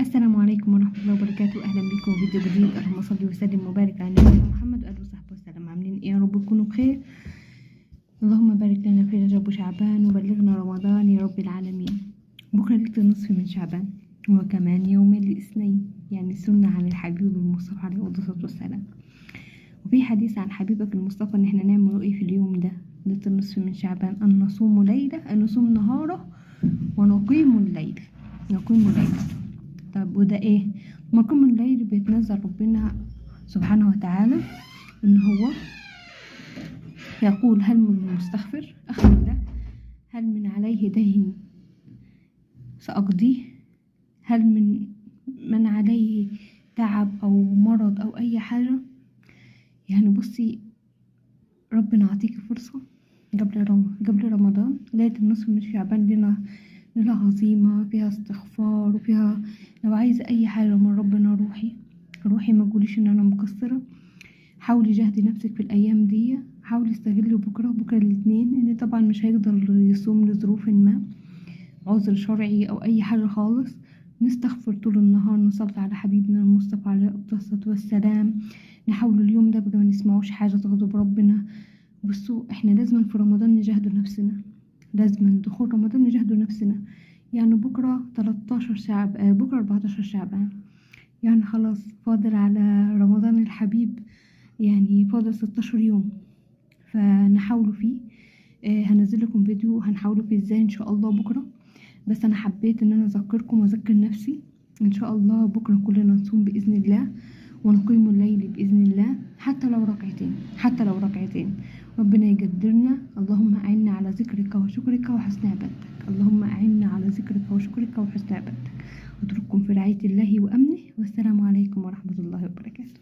السلام عليكم ورحمة الله وبركاته. أهلا بكم في فيديو جديد. اللهم صل وسلم وبارك على نبينا محمد وآله وصحبه وسلم. عاملين إيه؟ يا رب تكونوا بخير. اللهم بارك لنا في رجب وشعبان وبلغنا رمضان يا رب العالمين. بكرة ليلة النصف من شعبان، وكمان يوم الاثنين، يعني سنة عن الحبيب المصطفى عليه الصلاة والسلام. وفي حديث عن حبيبك المصطفى إن احنا نعمل إيه في اليوم ده، ليلة النصف من شعبان: أن نصوم ليلة، أن نصوم نهاره ونقيم الليل، نقيم الليل. طب وده ايه؟ مقام الليل بيتنزل ربنا سبحانه وتعالى ان هو يقول: هل من مستغفر اغفر له، هل من عليه دين سأقضيه، هل من عليه تعب او مرض او اي حاجة. يعني بصي، ربنا عطيكي فرصة قبل رمضان. ليلة النصف من شعبان لنا ليلة عظيمة، فيها استغفار وفيها لو عايزة أي حاجة من ربنا روحي روحي، ما تقوليش إن أنا مقصرة. حاولي جهدي نفسك في الأيام دي، حاولي استغلي بكرة الاثنين، إن طبعا مش هيقدر يصوم لظروف ما، عذر شرعي أو أي حاجة خالص. نستغفر طول النهار، نصلي على حبيبنا المصطفى عليه الصلاة والسلام، نحاول اليوم ده بقى ما نسمعوش حاجة تغضب ربنا. بصوا، احنا لازم في رمضان نجاهدوا نفسنا، لازم دخول رمضان نجاهدوا نفسنا. يعني بكرة 13 شعب، بكرة 14 شعبان، يعني خلاص فاضل على رمضان الحبيب، يعني فاضل 16 يوم، فنحاولوا فيه. هنزل لكم فيديو هنحاولوا فيه ازاي ان شاء الله بكرة، بس انا حبيت ان انا اذكركم واذكر نفسي. ان شاء الله بكرة كلنا نصوم باذن الله ونقيم الليل باذن الله، حتى لو ركعتين، حتى لو ركعتين. ربنا يقدرنا. اللهم أعنا على ذكرك وشكرك وحسن عبادتك، اللهم أعنا على ذكرك وشكرك وحسن عبادتك. أترككم في رعاية الله وأمنه، والسلام عليكم ورحمة الله وبركاته.